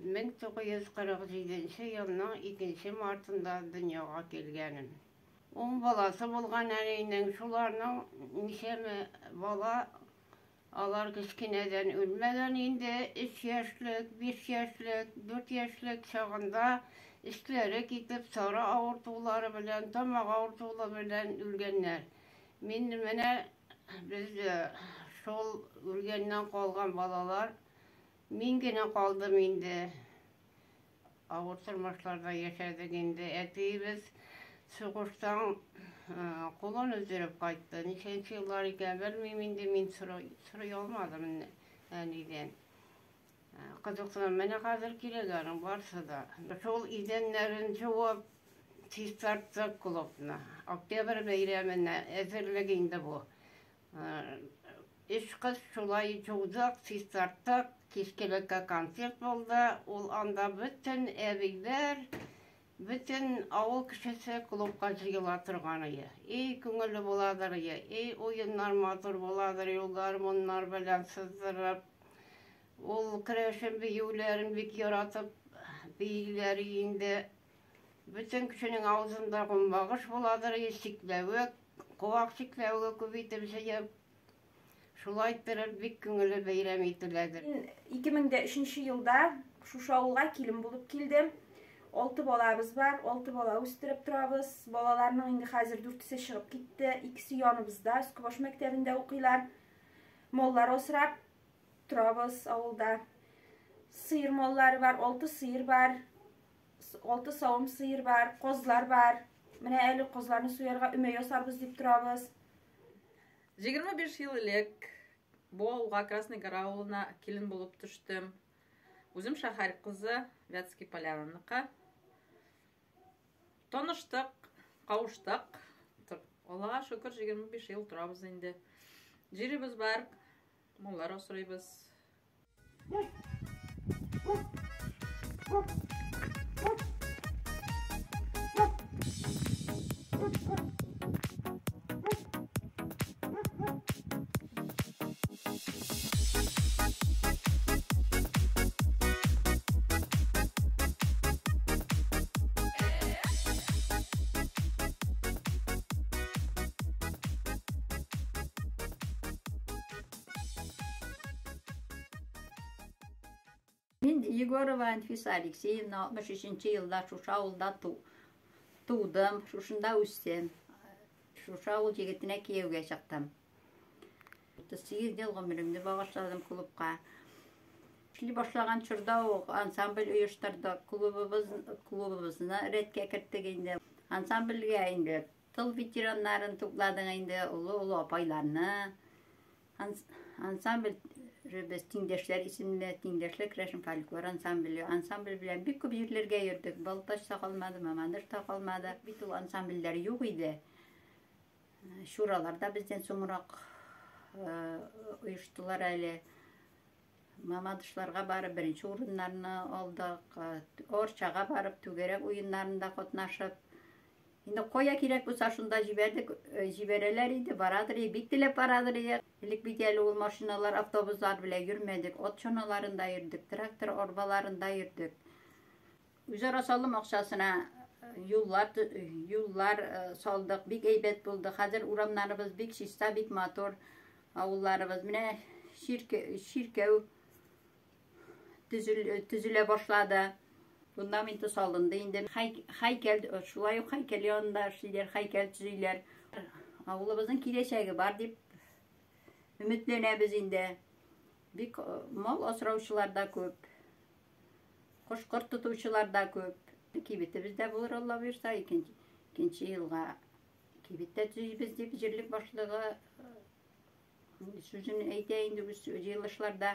1947 елның 2 мартында дөньяга килгәнем. Ун баласы булган әнинең, шуларның ничәме бала, алар кечкенәдән үлмәгән инде, 3 яшьлек, 5 яшьлек, 4 яшьлек чагында эчләре китеп, сары авыртулары белән, тамак авыртулы белән үлгәннәр. Мин менә без шул үлгәннән калган балалар, мин генә калдым инде. Авыр тормышларда яшәдек инде. Әтиебез сугыштан кулын өздереп кайтты. Ничәнче еллар икән, белмим инде, мин сорый алмадым әнидән. Кызыксынам, менә хәзер кирәк аның барысы да. Шул идәннәрен җуып, чистарттык клубны. Октябрь бәйрәменә әзерлек инде бу. Өч кыз шулай җудык, чистарттык. Кичкелеккә концерт булды. Ул анда бөтен әбиләр, бөтен авыл кешесе клубка җыела торган ие. И күңелле буладыр ие, и уеннар матур буладыр, ул гармуннар белән сыздырып. Ул керәшен биюләрен бик яратып бииләр инде. Бөтен кешенең авызында гомбагыш буладыр, чикләвек, куак чикләвеге күп итеп җыеп. Шулай иттереп бик күңелле бәйрәм ителәдер. Мин 2003 елда шушы авылга килен булып килдем. 6 балабыз бар, 6 бала үстереп торабыз. Балаларның инде хәзер 4-се чыгып китте, 2-се яныбызда, Өскебаш мәктәбендә укыйлар. Маллар асрап торабыз авылда. Сыер маллары бар, 6 сыер бар, 6 савым сыер бар, козлар бар. Менә әле козларны суярга өмә ясарбыз дип торабыз. 25 ел элек бу авылга, Красный Гора авылына килен булып төштем. Үзем шәһәр кызы, Вятский Полянаныкы. Таныштык, кавыштык. Аллага шөкер, 25 ел торабыз инде. Җиребез бар, маллар асрыйбыз. Мин Егорова Анфиса Алексеевна, 63 елда шушы авылда тудым, шушында үстем. Шушы авыл егетенә кияүгә чыктым. 38 ел гомеремне багышладым клубка. Эшли башлаган чорда ук ансамбль оештырдык, клубыбызны рәткә керттек инде. Ансамбльгә инде тыл ветераннарын тупладык инде, олы-олы апайларны. Ансамбль без Тиңдәшләр исемле, Тиңдәшләр керәшен фольклор ансамбле. Ансамбль белән бик күп җирләргә йөрдек. Балтач та калмады, Мамадыш та калмады. Бит ул ансамбльләр юк иде. Шуралар да бездән соңрак оештылар әле. Мамадышларга барып беренче урыннарны алдык. Орчага барып түгәрәк уеннарында катнашып. Инде кая кирәк булса шунда җибәрдек, җибәрәләр иде, барадыр иде, бик теләп барадыр иде. Элек бит әле ул машиналар, автобуслар белән йөрмәдек, ат чаналарында йөрдек, трактор арбаларында йөрдек. Үзара салым акчасына юллар салдык, бик әйбәт булды. Хәзер урамнарыбыз бик чиста, бик матур. Авылларыбыз менә чиркәү төзелә башлады. Фундаменты салынды инде. Һәйкәл, шулай ук һәйкәл янында эшлиләр, һәйкәл төзиләр. Авылыбызның киләчәге бар дип өметләнәбез инде. Бик мал асраучылар да күп. Кош-корт тотучылар да күп. Кибетебез дә булыр, Алла боерса, икенче елга кибет тә төзибез дип җирлек башлыгы сүзен әйтә инде үз җыелышларда.